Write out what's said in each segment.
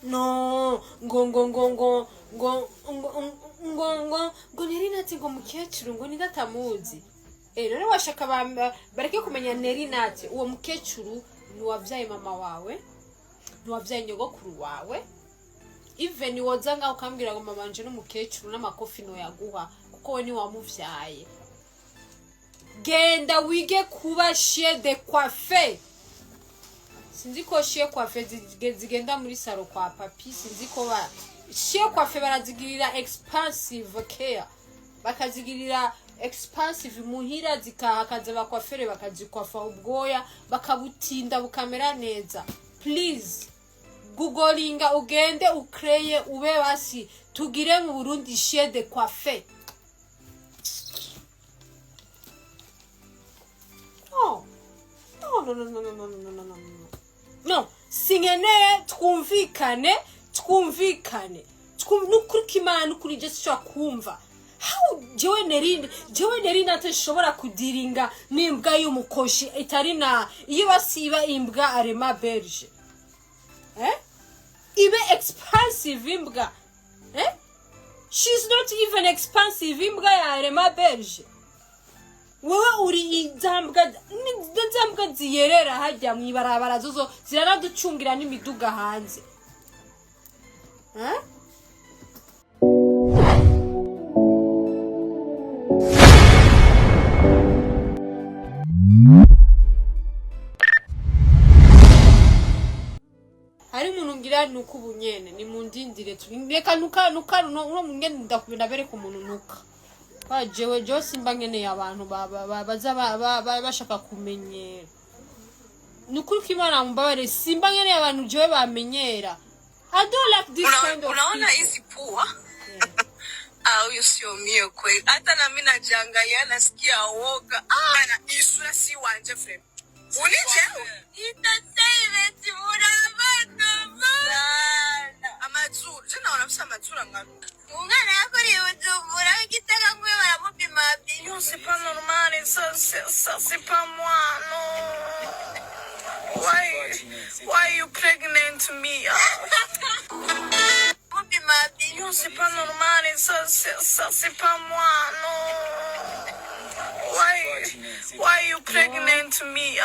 No, ngo ngo ngo ngo ngo ngo ngo ngo ngo Nelly Nat, ngo mukecuru, ngo ninde atamuzi? None washaka bareke kumenya Nelly Nat? Uwo mukecuru niwavyaye mama wawe, niwavyaye nyogokuru wawe. Even woza ngaho ukambwira ngo mama wanje n'umukecuru, n'amakofi noyaguha, kuko we niwamuvyaye. Genda wige kuba chien de coiffe. Sinzi ko chien coiffe zigenda muri salon kwa papi. Sinzi ko ba chien coiffe barazigirira expensive care, bakazigirira expensive muhira, zikahakaza bakwafere, bakazikwafa ubwoya, bakabutinda bukamera neza. Please gugolinga, ugende ukreye ube basi tugire mu Burundi chien de coiffe. No, no, no, no, no, no, no, no, no, no, no, no, sinkeneye. Twumvikane, twumvikane. Nukuri ko Imana, nukuri je sinshobora kumva how jewe Nelly Nat nshobora kudiringa n'imbwa y'umukoshi itari na iyo basiba imbwa arema belge, eh? Ibe expensive imbwa, eh? She's not even expensive imbwa ya arema belge. Wowe uri izambwa, zambwa ziyerera hajya mwibarabara, zozo ziranaducungira n'imiduga hanze, eh? Hari umuntu ngira nuka ubu nyene, nimundindire turi, reka nuka, nuka uno ngene ndakubenda bereka umuntu nuka kwa jewe simba nkeneye abantu baza bashaka kumenyera. Ni ukuri ko Imana mumbabarire, simba nkeneye abantu jewe bamenyera. I don't like this kind of Unaona people. Hizi pua. Ah, huyu sio mie kweli. Hata na mimi najiangalia, nasikia woga. Ah, na isura si wanje frame. Unije? Entertainment murabana sana. Amazuru, je naona msa amazuru angana. Umwana yakoreye Bujumbura w'Igitega ngo baramupima. Non, c'est pas normal, ça, c'est pas moi, non. Why you pregnant me? Mupima. Non, c'est pas normal, ça, c'est pas moi, non. Why you pregnant me?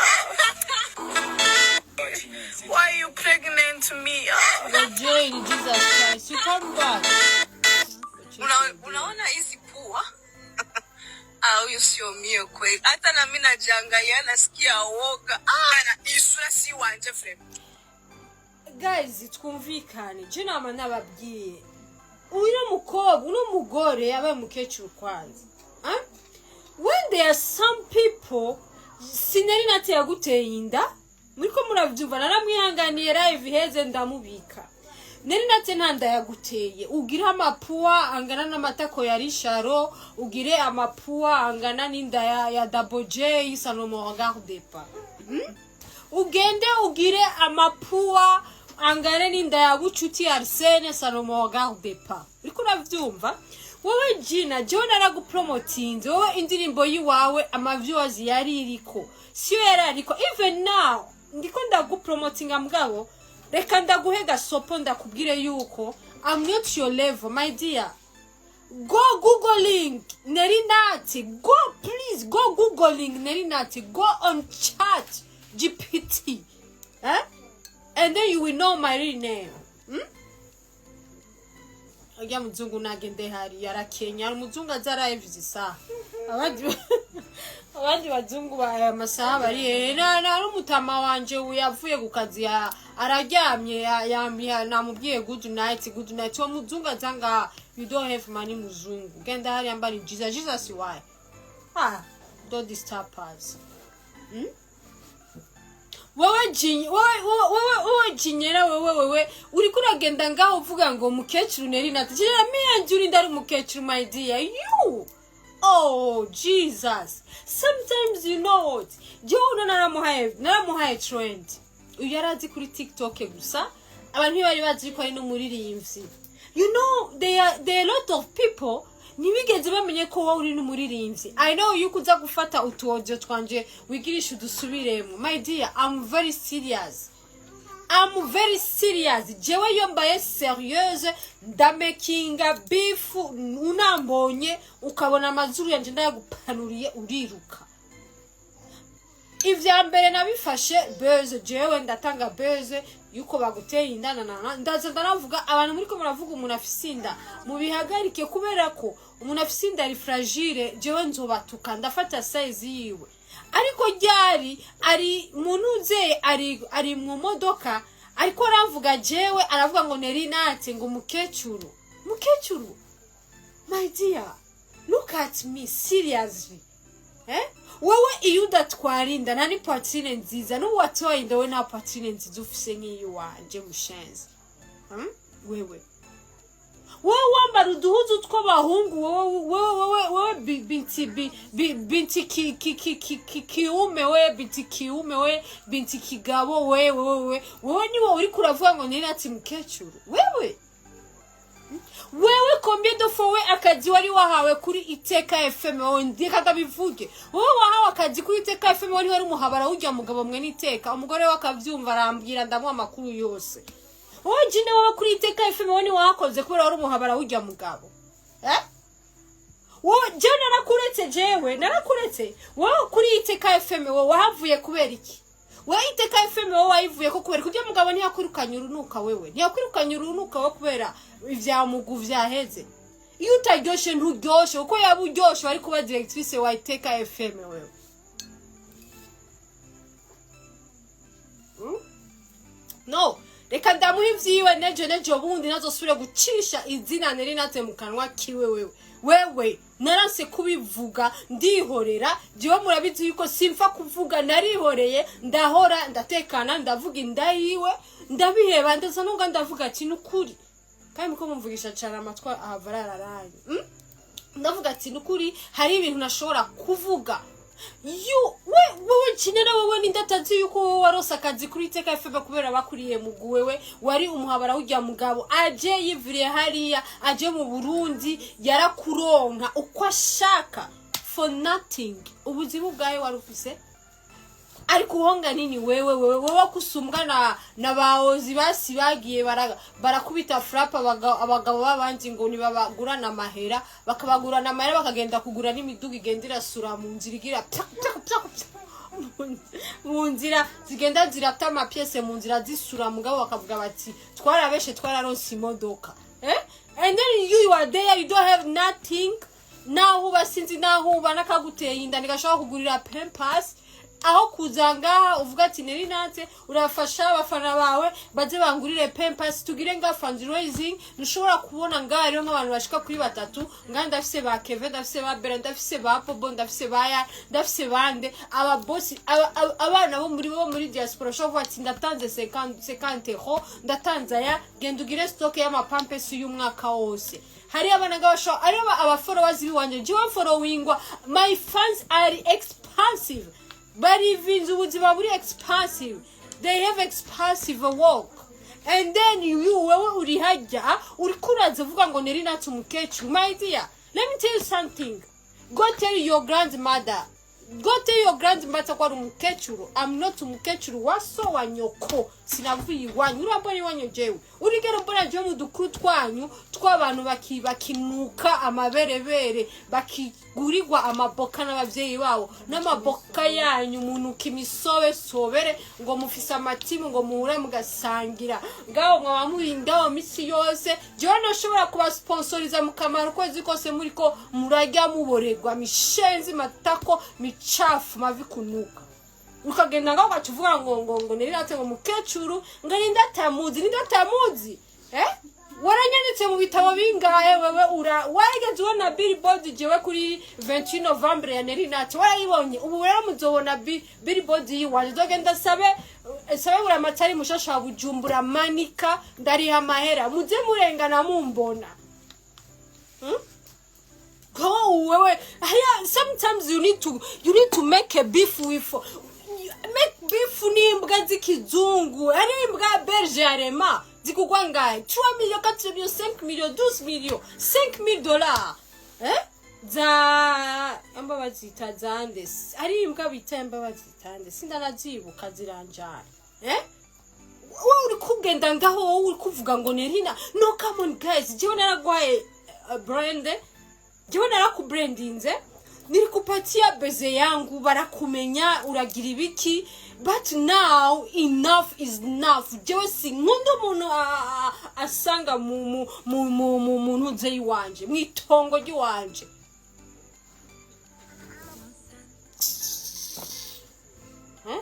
Why you pregnant me? The joy in Jesus Christ, you come back. Unaona hizi pua. Ah, huyu sio mie kweli. Hata na mimi najiangalia, nasikia woga. Ah, na isura si wanje frame. Guys, twumvikane. Je nama nababwiye, uno mukobwa, uno mugore yabaye umukecuru kwanza, ah? When there are some people, si Nelly Nat yaguteye inda, muriko muravyumva. Naramwihanganiye live iheze ndamubika. Nelly Nat nta nda yaguteye. Ugire amapua angana n'amatako ya Risharo, ugire amapua angana n'inda ya Double J, ça ne me regarde pas. Ugende ugire amapua angane n'inda ya Bucuti Arsene, ça ne me regarde pas. Uriko uravyumva wowe Gina? Jewe naragupromotinze wowe, indirimbo yiwawe ama viewers yari iriko siyo yari ariko. Even now ndiko ndagupromotinga, mugabo reka ndaguhe gasopo, ndakubwire yuko I'm not your level, my dear. Go googling Nelly Nat. Go, please, go googling Nelly Nat. Go on Chat GPT, eh? And then you will know my real name, Urya muzungu nagende hari yarakenya. Hari umuzungu aza arayivuza isaha, abandi bazungu ba amasaha bari hehe? Na n'umutama wanje ubu yavuye ku kazi, araryamye, namubwiye good night, good night. Uwo muzungu aza ngaha, you don't have money muzungu, genda hariya mbari. Jesus, Jesus, why? Ah, don't disturb us. Wewe jinyi, wewe jinyera, wewe uriko uragenda ngaho uvuga ngo mukecuru Nelly Nat. Jinyera, me and you ndari mukecuru, my dear, you. Oh Jesus, sometimes, you know what, jewe uno naramuhaye trend. Uyu yarazi kuri TikTok gusa, abantu ntibari bazi ko ari n'umuririmbyi. You know, there are a lot of people ntibigeze bamenye ko wowe uri n'umuririmbyi. I know yuko uza gufata utu audio twanje wigirisha udusubiremo. My dear, I'm very serious. I'm very serious. Jewe iyo mbaye sérieuse, ndamakinga beef. Unambonye ukabona amazuru yanje ndayagupanuriye, uriruka. Ivya mbere nabifashe buzz. Jewe ndatanga buzz yuko baguteye inda na ndaza ndanavuga. Abantu muriko muravuga umuntu afise inda, mubihagarike, kubera ko umuntu afise inda ari fragile. Jewe nzobatuka, ndafata size yiwe. Ariko ryari ari munuze, ari mu modoka, ariko aravuga jewe, aravuga ngo Nelly Nat, ngo umukecuru, mukecuru. My dear, look at me seriously, eh? Wewe iyo udatwara inda, nta ni poitrine nziza. N'ubu watoye inda, we nta poitrine nziza ufise nk'iyiwanje, mushenzi. Wewe wowe wambara uduhuzu tw'abahungu. Wowe wewe wewe wewe binti binti ki ki ki ki ki kiume, we binti kiume, we binti kigabo, wewe wewe wewe niwe uriko uravuga ngo Nelly ati mukecuru. Wewe wewe, combien de fois we akazi wari wahawe kuri Iteka FM? Wowe, ndeka ndabivuge, wowe wahawe akazi kuri Iteka FM, wari umuhabara w'urya mugabo mwe n'iteka. Umugore we akavyumva, arambwira, ndamuha amakuru yose. Wowe jine, wowe kuri Iteka FM, wowe ntiwakoze kubera wari umuhabara w'urya mugabo, eh? Wowe, jewe narakuretse, jewe narakuretse. Wowe kuri Iteka FM, wowe wahavuye kubera iki? Wowe Iteka FM, wowe wayivuye ko kubera kurya mugabo? Ntiyakwirukanye urunuka wewe, ntiyakwirukanye urunuka wowe kubera ivya mugu vyaheze. Iyo utaryoshe nturyoshe, kuko yaba uryoshe wari kuba directrice wa Iteka FM wewe. No reka ndamuha ivyiwe. Nejo bundi nazosubire gucisha izina Nelly Nat mu kanwa kiwe. Wewe wewe, naranse kubivuga, ndihorera. Jewe murabizi yuko simfa kuvuga, narihoreye, ndahora, ndatekana, ndavuga inda yiwe, ndabiheba, ndaza nunga ndavuga ati nukuri kandi muko mumvugisha cane amatwi ahava arararaye. Ndavuga ati nukuri hari ibintu nashobora kuvuga. You we, wewe kinera, wewe ninde atazi yuko wowe warose akazi kuri Iteka FM kubera bakuriye mugu? Wewe wari umuhabara w'urya mugabo, aje yiviriye hariya, aje mu Burundi, yarakuronka uko ashaka for nothing. Ubuzima bwawe wari ufise ariko uhonga nini? Wewe wewe wewe kusumbwa na baozi basi bagiye barakubita frappe abagabo b'abandi ngo nibabagurana amahera, bakabagurana amahera, bakagenda kugura n'imiduga igenda irasura mu nzira, igira pya pya pya pya mu nzira, zigenda zirata amapièces mu nzira zisura, mugabo bakavuga bati twarabeshe, twararonse imodoka, eh? And then you are there, you don't have nothing. Naho uba, sinzi naho uba, nakaguteye inda ntigashobora kugurira Pampers. Aho kuza ngaha uvuga ati Nelly Nat, urafasha abafana bawe baze bangurire Pampers, tugire nga fundraising. Ntushobora kubona ngaha rero nk'abantu bashika kuri batatu ngaha. Ndafise ba Keve, ndafise ba Bera, ndafise ba Pobo, ndafise ba Ya, ndafise bande ababosi, abana bo muri diaspora. Ushobora kuvuga ati ndatanze 50 €, ndatanze aya, genda ugire stock y'amapampers y'umwaka wose. Hari abana ngabasho, ari aba followers biwanje. Jewe followingwa, my fans are expensive, barivinze ubuzima buri expensive, they have expensive work. And then you, wewe uri hajya, uriko uraza uvuga ngo Nelly Nat umukecuru. My dear, let me tell you something. Go tell your grandmother, go tell your grandmother ko ari umukecuru. I'm not umukecuru wa so wa nyoko. Sinavuye iwanyu. Urambona iwanyu jewe? Urigera mbona jewe mu dukuru twanyu tw'abantu bakinuka amaberebere, bakigurirwa amaboka n'abavyeyi babo n'amaboka yanyu, munuka imisobesobere, ngo mufise amatimu, ngo muhure mugasangira ngaho, mwaba muri ngaho misi yose. Jewe nashobora kubasponsoriza mukamara ukwezi kose muriko murarya muborerwa, mishenzi, matako michafu, mavi kunuka. Ukagenda ngaho ugaca uvuga ngo Nelly Nat ngo mukecuru, ngo ninde atamuzi, ninde atamuzi, eh? Waranyanditse mu bitabo bingahe wewe? Ura warigeze ubona billboard jewe kuri 28 Novembre ya Nelly Nat? Warayibonye? Ubu rero muzobona billboard yiwanje. Nzogenda sabe buri amatari mushasha wa Bujumbura, manika, ndariha amahera, muze murengana mumbona. Go wewe haya. Sometimes you need to make a beef with, make beef n'imbwa z'ikizungu. Hari imbwa berger allemand zikugwa ngahe? 3 millions, 4 millions, 5 millions, 12 millions, 5000 dollars, eh? Za amba bazita zande? Hari imbwa bita amba bazita nde? Sindanazibuka, ziranjara, eh? Wowe uri kugenda ngaho, wowe uri kuvuga ngo Nerina. No, come on guys, jewe naraguhaye brand, jewe narakubrandinze, nilikupatia beze yangu, barakumenya, uragira ibiki, but now enough is enough. Jewe sinkunda umuntu asanga mu ntuze y'iwanje, mw'itongo ry'iwanje. Eh?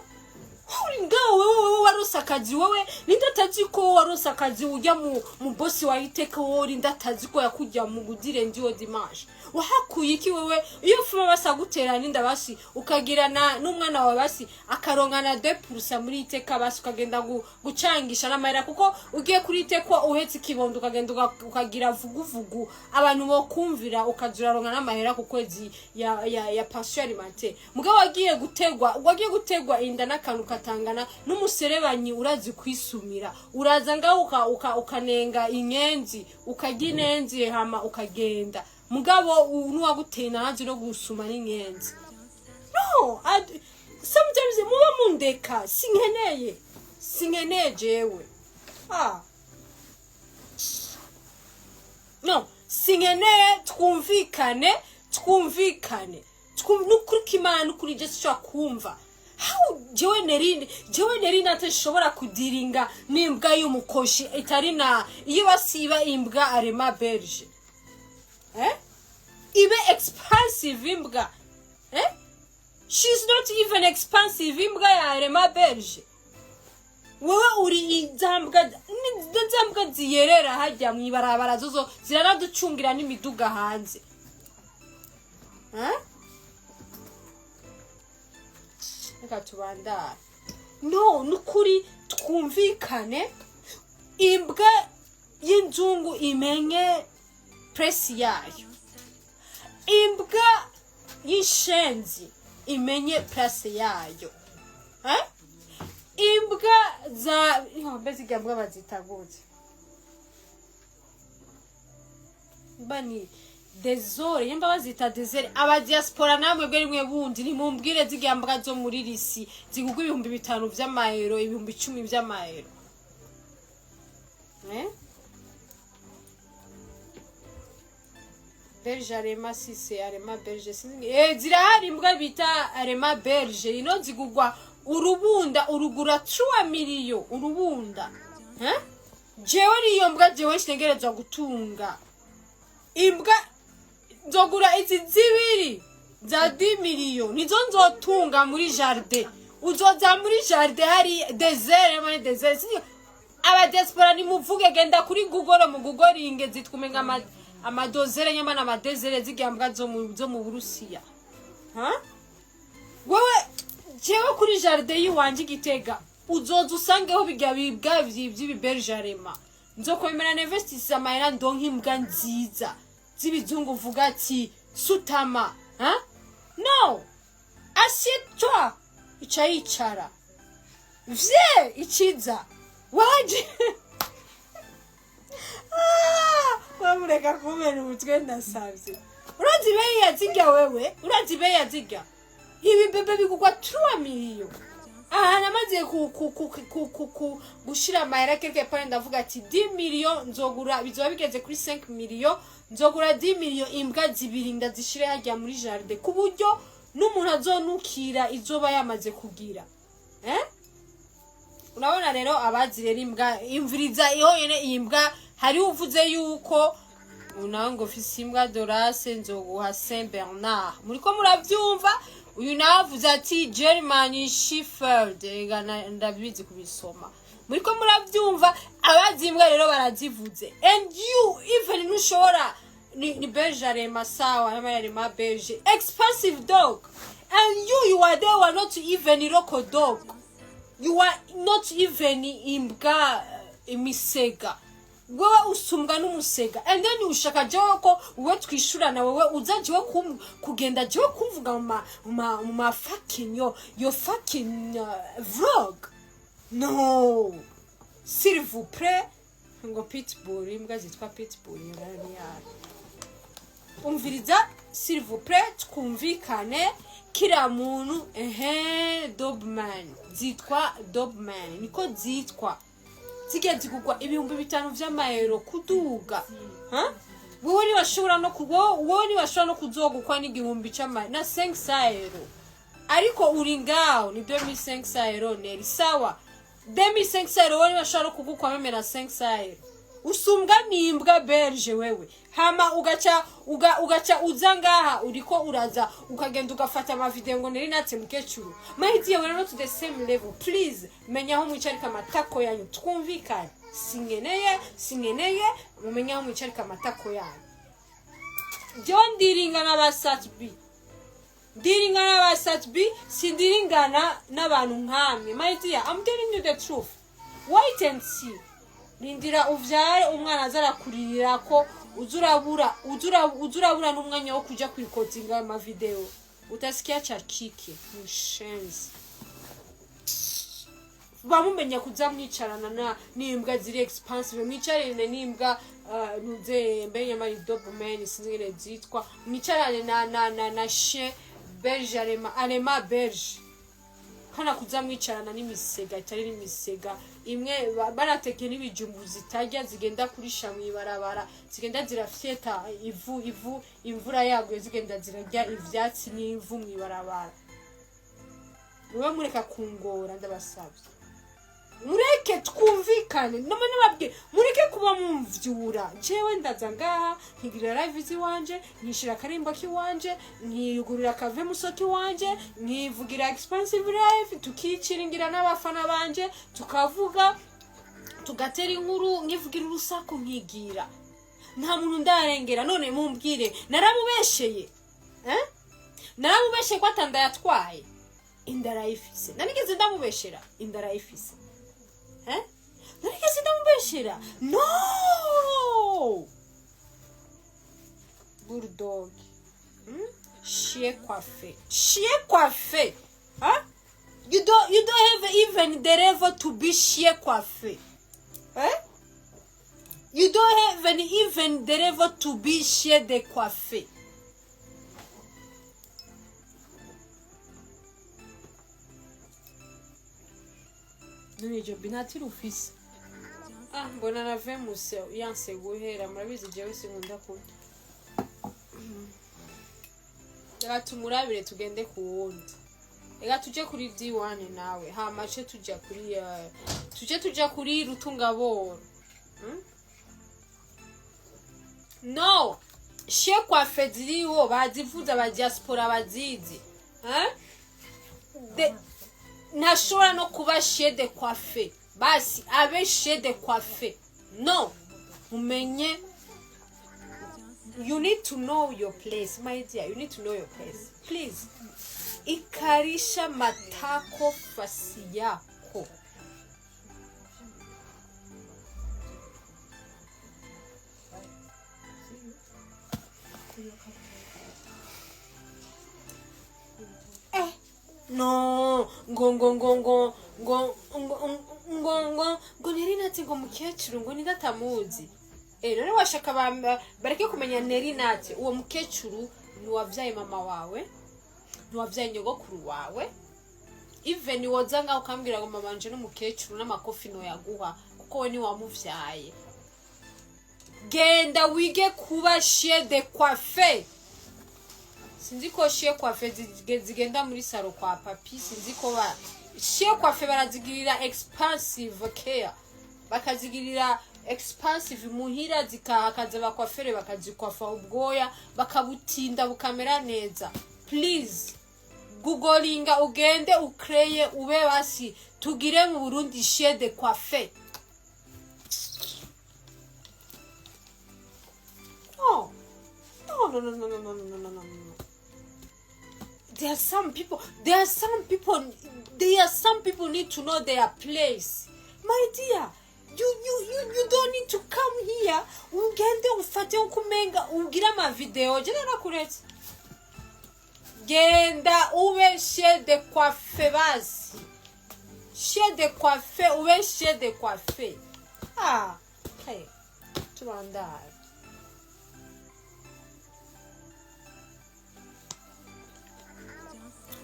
Uri ngaho wewe warose akazi. Wewe ninde atazi ko warose akazi? Ujya mu bosi wa iteka, wowe ninde atazi ko yakujya mu gudire ndiyo dimanche? Wahakuye iki wewe? Iyo fuma basagutera ninda basi ukagira na n'umwana wawe, basi akaronka na 2% muri iteka, basi ukagenda gucangisha n'amahera, kuko ugiye kuri iteka uhetse ikibondo, ukagenda ukagira vuguvugu, abantu bokumvira, ukaza uraronka n'amahera ku kwezi ya pension alimentaire. Mugabo wagiye gutegwa inda n'akantu katangana n'umuserebanyi. Urazi kwisumira, uraza ngaho ukanenga inyenzi, ukarya inenzi, hama ukagenda. Mugabo n'uwaguteye ntazi no gusuma n'inyenzi. No, sometimes muba mundeka, sinkeneye jewe. Ah, no, sinkeneye. Twumvikane, nukuri ko Imana, nukuri je sinshobora kumva how jewe Nerine atashobora kudiringa n'imbwa y'umukoshi itari na iyo basiba imbwa allemand belge, eh? Ibe expensive imbwa, eh? She's not even expensive, imbwa ya allemand belge. Wowe uri izambwa, za mbwa ziyerera hajya mwibarabara, zozo ziranaducungira n'imiduga hanze, eh? Reka tubandare. No, nukuri twumvikane, imbwa y'inzungu imenye place yayo, imbwa y'ishenzi imenye place yayo, eh? Imbwa za mbe zirya mbwa bazita gute? Mba ni dezore, yemba bazita dezere. Abadiaspora namwe bwe rimwe bundi nimumbwire, zirya mbwa zo muri risi zigugwa 5000 vy'amayero, 10,000 vy'amayero, eh? Belge allemand, sise allemand belge, sinzi. Zirahari imbwa bita allemand belge. Ino zigugwa urubunda, urugura 3 miliyo urubunda, eh? Jewe niyo mbwa jewe ntegerezwa gutunga. Imbwa nzogura izi zibiri za 10 miliyo, nizo nzotunga muri jardin. Uzoza muri jardin hari desert mane desert. Abadiaspora nimuvuge, genda kuri Google mu googlinge, zitwa umenga amadozere nyama n'amadezere, zirya mbwa zo mu Burusiya. Ha, wewe, jewe kuri jardin yiwanje igitega uzoza usangeho bijya bibwa vy'ibi allemand. Nzokwemera ninvestisa amahera, ndonke imbwa nziza z'ibizungu, uvuga ati sutama. Ha, no, assieds-toi, ica yicara vye ikiza waje. Ah, bamureka kumena umutwe, ndasavye. Urazi beyi yazirya wewe? Urazi beyi yazirya? Ibi bebe bigugwa 3 miliyo. Aha namaze ku gushira amahera quelque part, ndavuga ati 10 million nzogura, bizoba bigeze kuri 5 million, nzogura 10 million imbwa zibiri, ndazishire hajya muri jardin, ku buryo n'umuntu azonukira izoba yamaze kugira, eh? Urabona rero, abazi rero imbwa, imviriza ihonyene iyi mbwa. Hariho uvuze yuko unawe ngo mfise imbwa dorase, nzoguha Saint Bernard. Muriko muravyumva? Uyu nawe avuze ati German Shepherd. Ega ndabizi kubisoma. Muriko muravyumva? Abazi imbwa rero barazivuze. And you even ntushobora ni belge allemand, sawa, allemand belge, expensive dog, and you are there, you are not even local dog, you are not even imbwa imisega. Wewe usumbwa n'umusega, and then ushaka jewe ko wewe twishurana. Wewe uza jewe kugenda jewe kumvuga mu ma fucking yo fucking vlog. No, s'il vous plaît. Ngo pitbull, imbwa zitwa pitbull nayo ni yayo. Umviriza, s'il vous plaît, twumvikane, kila muntu. Ehe, Doberman, zitwa Doberman, niko zitwa. Zigiye zigurwa 5000 vy'amayero kuduga. Ha? Wowe ntibashobora no ku wowe ntibashobora no kuzogukwa n'igihumbi c'amayero na 500 euro, ariko uri ngaho ni 2500 euro. Neri sawa, 2500 euro, wowe ntibashobora no kugukwa même na 500 euro. Usumbwa n'imbwa belge wewe. Hama ugaca uza ngaha, uriko uraza ukagenda ugafata amavideo ngo Neri Natse mukecuru. My dear, we're not to the same level. Please, menya aho mwicarika amatako yanyu, twumvikane. Sinkeneye mumenye aho mwicarika amatako yanyu. Jewe ndiringana ba Sat-B, ndiringana ba Sat-B, sindiringana n'abantu nkamwe. My dear, I'm telling you the truth. Wait and see. Rindira uvyare umwana aza arakuririra ko uzurabura n'umwanya wo kuja kwikotinga ayo mavideo. Utasikia cha kike mushenzi. Bamumenya kuza mwicarana na n'imbwa ziri expensive, mwicarane n'imbwa nuze mbe nyamari Doberman, sinzi ngene zitwa, mwicarane na chien belge, allemand belge, kana kuza mwicarana n'imisega itari n'imisega imwe baratekeye n'ibijumbu zitarya, zigenda kurisha mw'ibarabara, zigenda zirafyeta ivu imvura yaguye, zigenda zirarya ivyatsi n'ivu mw'ibarabara. Mube mureka kungora, ndabasabye, mureke twumvikane. Nama nababwiye mureke kuba mumvyura. Jewe ndaza ngaha nkigirira live ziwanje, nkishira akarimbo kiwanje, nkiyugurira akave musoki wanje, nkivugira expensive life, tukikiringira n'abafana banje, tukavuga, tugatera inkuru, nkivugira urusaku, nkigira nta muntu ndarengera. None mumbwire, naramubesheye, eh? Naramubesheye ko atanda yatwaye inda arayifise? Narigeze ndamubeshera inda arayifise, eh? Narigeze ndamubeshera? No, bulldog, Chien coiffé, chien coiffé, huh? You don't have even the level to be chien coiffé, eh? You don't have even the level to be chien de coiffé. None iryo binatiri ufise? Ah, mbona na vemuse yanse guhera. Murabizi jewe sinkunda kunywa. Reka tumurabire, tugende ku wundi. Reka tuje kuri D1 nawe, hama ce tuja kuri tuje tuja kuri Rutungaboro. No chien coiffé ziriho, bazivuza aba diaspora bazizi, eh? Ntashobora no kuba chien de coiffé, basi abe chien de coiffé. No umenye, you need to know your place, my dear. You need to know your place, please. Ikarisha matako fasi yako. Eh, no ngo ngo Neri Nati ngo mukecuru ngo nidatamuzi. Eh, none washaka bareke kumenya Neri Nati? Uwo mukecuru ni wabyaye mama wawe, ni wabyaye nyogokuru wawe. Even woza ngaho ukambwira ngo mama wanje n'umukecuru, n'amakofi noyaguha, kuko we niwamuvyaye. Genda wige kuba chien de coiffe. Sinzi ko chien coiffe zigenda muri salon kwa papi, sinzi ko ba chien coiffe barazigirira expensive care, bakazigirira expensive muhira, zikahakaza abakwafere bakazikwafa ubwoya, bakabutinda bukamera neza. Please, gugolinga, ugende ukreye ube basi tugire mu Burundi chien de coiffe. No, no, no, no, no, no, no, no, no, no, no. There are some people need to know their place. My dear, you don't need to come here. Ugende ufate ukumenga ugire amavideo. Je narakuretse. Genda ube chien de coiffe basi. Chien de coiffe, ube chien de coiffe. Ah, hey, tubandare.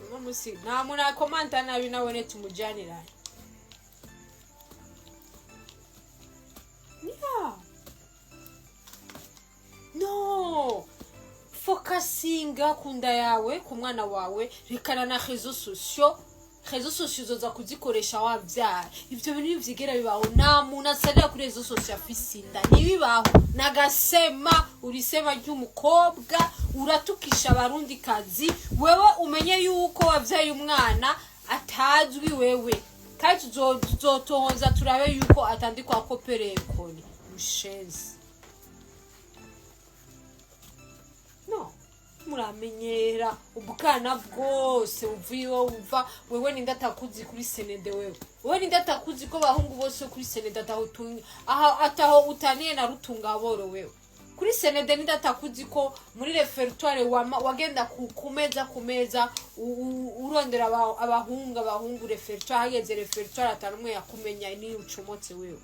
Uno musi nta muntu akomanta nabi, nawene tumujanirane. Focusinga ku nda yawe, ku mwana wawe. Rekana na réseaux sociaux. Réseaux sociaux uzoza kuzikoresha wavyara. Ivyo bintu ntivyigera bibaho. Nta muntu asalira kuri réseaux sociaux afise inda, ntibibaho. Nagasema urisema ry'umukobwa, uratukisha abarundi kazi. Wewe umenye yuko wavyaye umwana atazwi wewe, kandi tuzotohoza turabe yuko atandikwa ko perekoni mushenzi. No muramenyera ubwana bwose uva iwe uva. Wewe ninde atakuzi kuri senede? Wewe ninde atakuzi ko bahungu bose kuri senede ataho utunga aha, ataho utaniye na rutunga boro? Wewe kuri senede ninde atakuzi ko muri réfectoire wama wagenda ku meza urondera abahungu réfectoire? Hageze réfectoire atanumwe yakumenya niyo ucomotse wewe.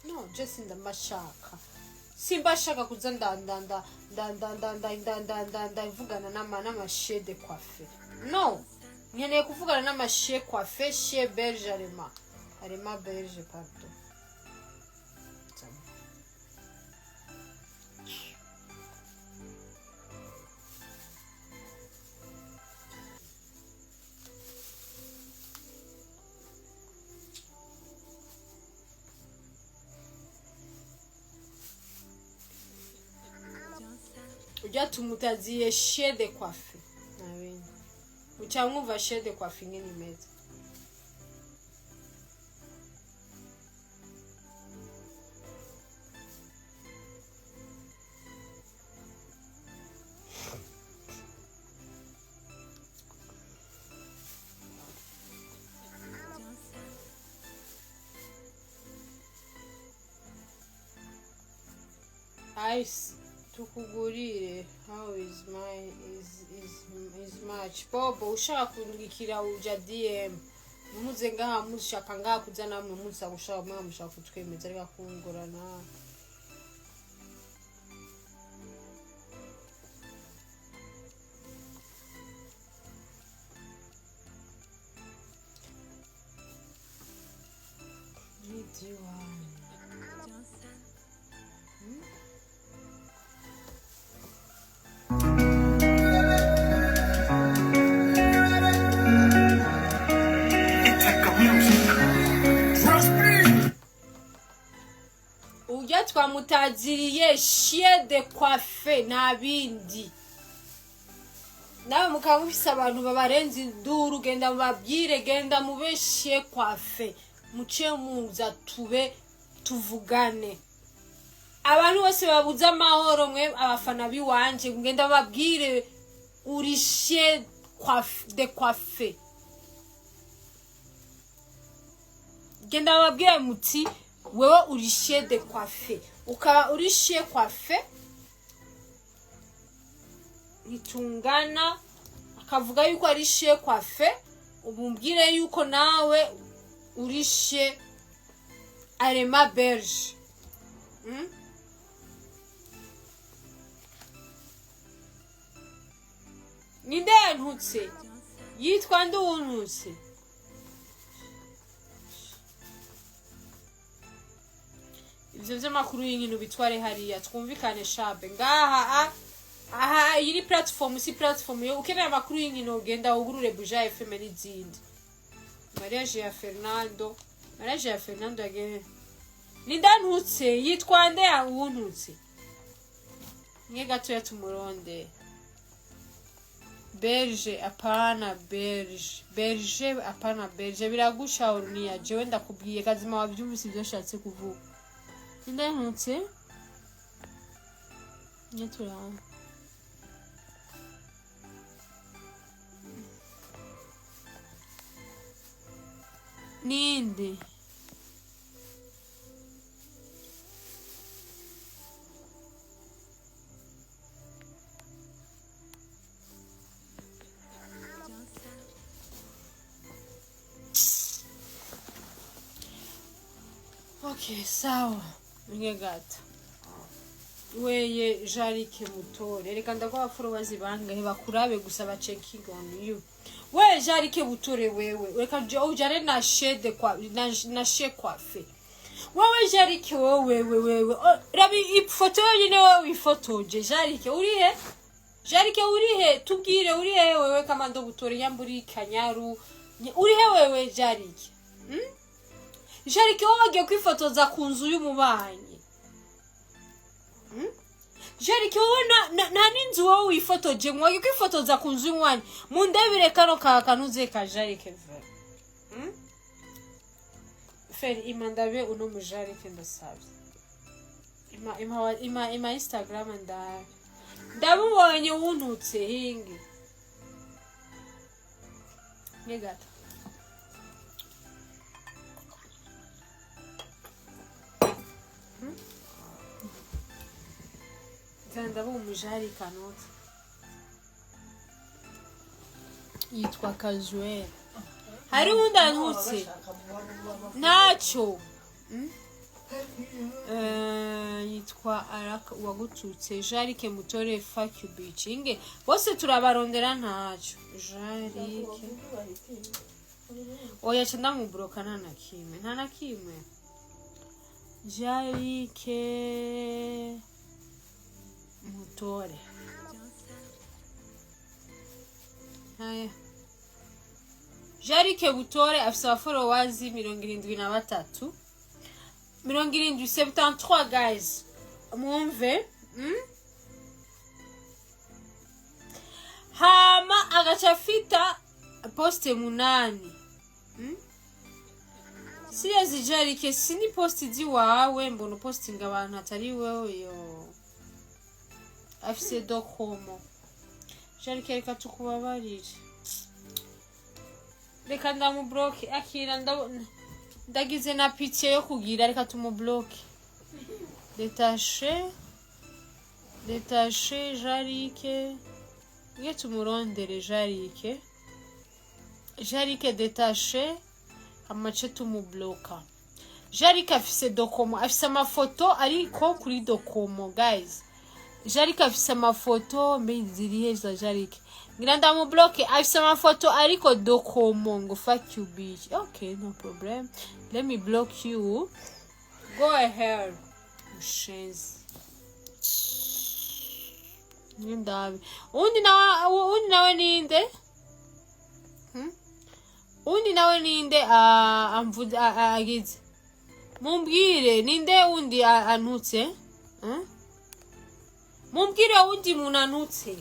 No je sindambashaka, simbashaka kuza nda nda nda nda nda nda nda nda nda nda ndavugana n'ama chiens de coiffe. No nkeneye kuvugana n'ama chien coiffe, chien belge, allemand, allemand belge, pardon. Zama. Ujya tumutaziye chien de coiffe nabindi muca mwumva chien de coiffe ingene imeze. Ice tukugurire. How is my is much bobo. Ushaka kundikira uja DM. Muze ngaha, mushaka ngaha kuza namwe muza gushaka mwe mushaka kutwemeza, ariko kungorana. Need you one. Iteka Music. Trust me. Urya twamutaziriye chien de coiffe, nta bindi. Nawe mukaba mufise abantu babarenza induru, genda mubabwire, genda mube chien coiffe, muce muza tube tuvugane. Abantu bose babuze amahoro, mwe abafana biwanje, ngenda babwire uri chien de coiffe. Genda babwire muti wewe uri chien de coiffe, ukaba uri chien coiffe ntitungana. Akavuga yuko ari chien coiffe, umubwire yuko nawe uri chien allemand belge. Ninde yantutse? Yitwa nde uwuntutse? Ivyo vy'amakuru y'inkino bitware hariya, twumvikane shabe ngaha. Aha iyi ni platform, si platform yo ukeneye amakuru y'inkino, genda wugurure Buja FM n'izindi. Mariage ya Fernando, mariage ya Fernando yagene. Ninde antutse? Yitwa nde uwuntutse? Mwe gatoya tumuronde. Belge apana belge, belge apana belge. Biragusha Ornia, jewe ndakubwiye kazima wavyumvise ivyo nshatse kuvuga. Ninde yantutse? Nye turabona. Ninde? Okay, sawa. Mwe gato weye Jarike Mutore, reka ndaguha followers bangahe bakurabe gusa, ba checking on you. We Jarike Butore, wewe reka ujane na chien de kwa na chien coiffe. Wowe Jarike, wowe wewe wewe. Oh, rabi ifoto yonyine wowe wifotoje. Jarike, urihe? Jarike, urihe? Tubwire, urihe wewe? Kamando butore nyamburi kanyaru. Urihe wewe Jarike? Hmm? Jarike, wowe wagiye kwifotoza ku nzu y'umubanyi. Hmm? Jarike, wowe nta n'inzu wowe wifotoje, wagiye kwifotoza ku nzu y'umubanyi. Mundebire kano ka kanuze ka Jarike ve. Hmm? Feri ima ndabe uno mujarike, ndasabye. Ima ima ima ima Instagram ndabe. Ndamubonye wuntutse hingi. Nigata. Ndaba umujarike anotse. Yitwa Kazuel. Hari uwundi antutse. Ntacyo. Hmm? Yitwa Araka uwagututse Jarike Mutore, fuck you bitch. Inge bose turabarondera, ntacyo. Jarike. Oya, ca ndamubloka, nta na kimwe. Nta na kimwe. Jarike Mutore. Haya. Jarike Butore afise abafollowers 73. 70, 73, guys. Mwumve. Hama agaca afita poste 8. Hmm? Serious Jarike, sini post ziwawe, mbona postinga abantu atari wewe yo. Afise dokomo. Jarike, reka tukubabarire. Reka ndamubloke, akira ndagize na pitié yo kugira, reka tumubloke. Détaché. Détaché Jarike. Nge tumurondere Jarike. Jarike détaché. Amace tumubloka. Jarike afise dokomo, afise amafoto ariko kuri dokomo, guys. Jarike afise amafoto, mbe zirihe za Jarike? Ngira ndamubloke, afise amafoto ariko dokomo ngo fuck you bitch. Okay, no problem. Let me block you. Go ahead. Mushenzi. Nindabe. Undi nawe ninde? Hmm? Undi nawe ninde amvuze agize? Mumbwire ninde undi antutse? Hmm? Mumbwire undi muntu antutse.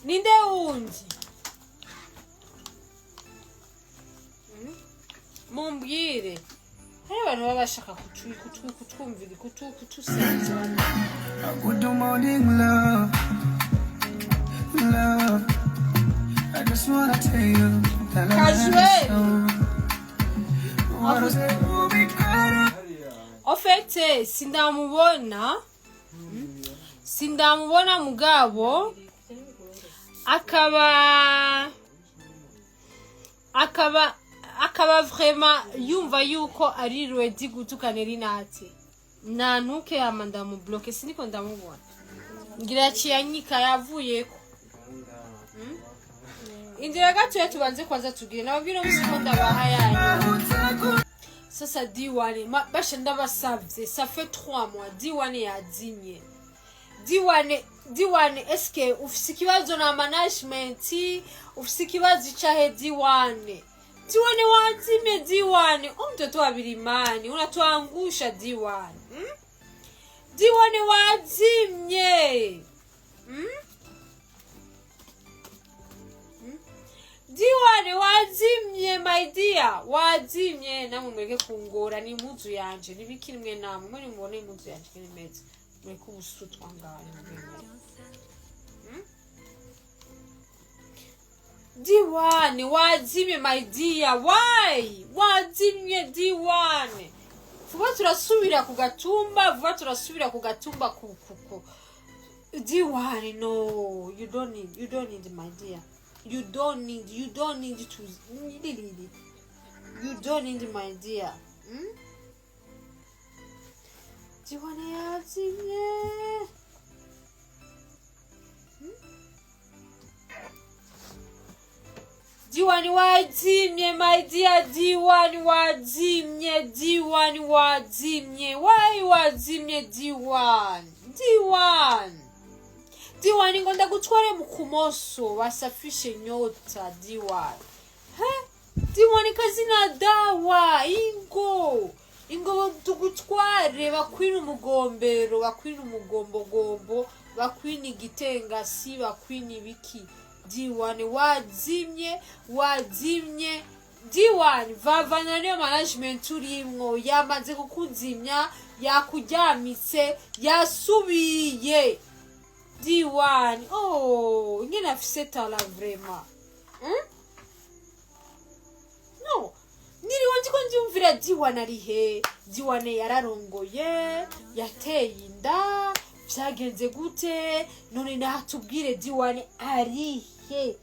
Ninde wundi? Hmm? Mumbwire. Hari abantu baba bashaka kutwumvira, kutusenza. Good morning, love. Love. I just wanna tell you that I love you so. What is it? Will be better. En fait, sindamubona, sindamubona, mugabo akaba vraiment yumva yuko ari ready gutukana rinate nantuke, hama ndamubloke. Siniko ndamubona, ngira yaciye anyika yavuyeko. Indira gatoya, tubanze kwanza tugire nababwira musi ko ndabaha yanyu. Sasa D1 basha ndabasavye, ça fait 3 mois D1 yazimye. D1, D1, eske ufise ikibazo na management? Ufise ikibazo icahe D1? D1 wazimye. D1, umtoto wa birimani, unatuangusha D1. Hmm? D1 wazimye. Hmm? D1 wazimye, my dear, wazimye. Namwe mureke kungora n'impuzu yanje nibiki nimwe, namwe mwe nimubone impuzu yanje ingene imeze, mureke ubusutwa ngaho nimwe. D1 wazimye, my dear, why wazimye D1? Vuba turasubira ku gatumba, vuba turasubira ku gatumba ku D1. No, you don't need, you don't need, my dear, you don't need, you don't need to really, you don't need, my dear. Hmm? D1 yazimye. Hmm? D1 wazimye, my dear D1 wazimye, D1 wazimye, why wazimye D1? D1, D1, ngo ndagutware mu kumoso wasafishe nyota. D1, he D1, kazi na dawa, ingo ingo tugutware bakwina umugombero, bakwina umugombogombo, bakwina igitengasi, bakwina ibiki. D1 wazimye, wazimye D1, vavana niyo management urimwo yamaze kukuzimya, yakuryamitse, yasubiye. D1, oh, ingene afise talent vraiment, No niriwe ndiko ndiyumvira D1 ari he? D1 yararongoye, yateye inda, vyagenze gute? None natubwire, D1 ari he?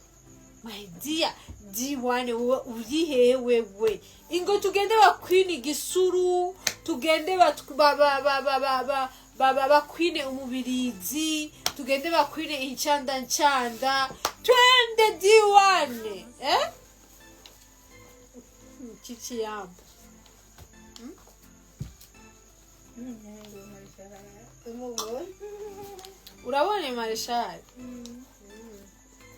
My dear D1, wowe uri he wewe? Ingo tugende bakwine igisuru, tugende bakwine umubirizi, tugende bakwine incanda ncanda, twende D1, eh? Chichi yambo. Umubonye? Urabona mareshali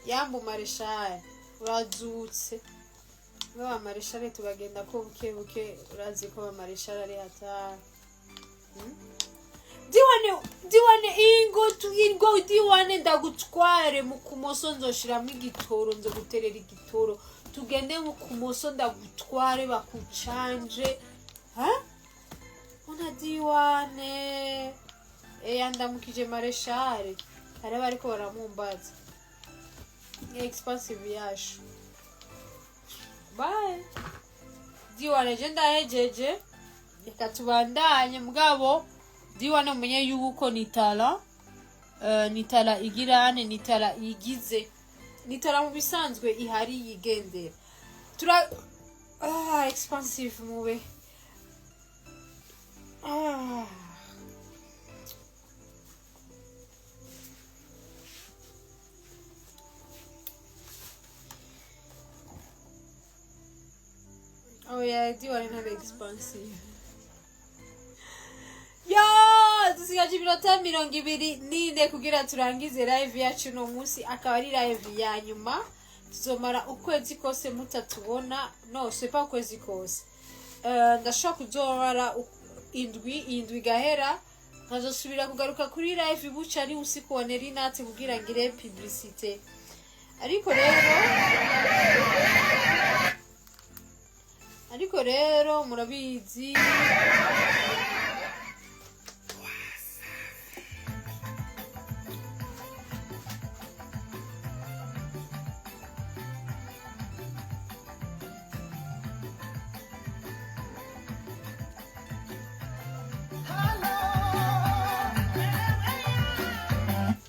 yambo, mareshali urazutse. Ba mareshali tugagenda ko buke buke, urazi ko ba mareshali ari hatari. D1, D1, ingo ingo D1, ndagutware mu kumoso, nzoshiramo igitoro, nzoguterera igitoro, tugende mu kumoso ndagutware bakucanje. Ha, ona D1 eya, ndamukije mareshali, hari abariko baramumbaza expensive yashu. Bye D1, je ndahejeje, reka tubandanye. Mugabo D1, umenye yuko nitala nitala igirane, nitala igize, nitala mu bisanzwe ihari yigendera. Tura expensive mube. Oh yeah, D1 not expensive. Yo, dusigaje iminota 24 kugira turangize live yacu uno munsi, akaba ari live ya nyuma. Tuzomara ukwezi kose mutatubona. No, c'est pas ukwezi kose. Ndashobora kuzomara indwi, indwi gahera nkazosubira kugaruka kuri live buca ari usiku wa Nerinate kugira ngire publicité. Ariko rero murabizi.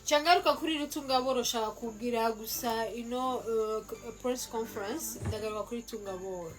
Cangaruka kuri Rutungaboro, shaka kubwira gusa ino press conference, ndagaruka kuri Tungaboro.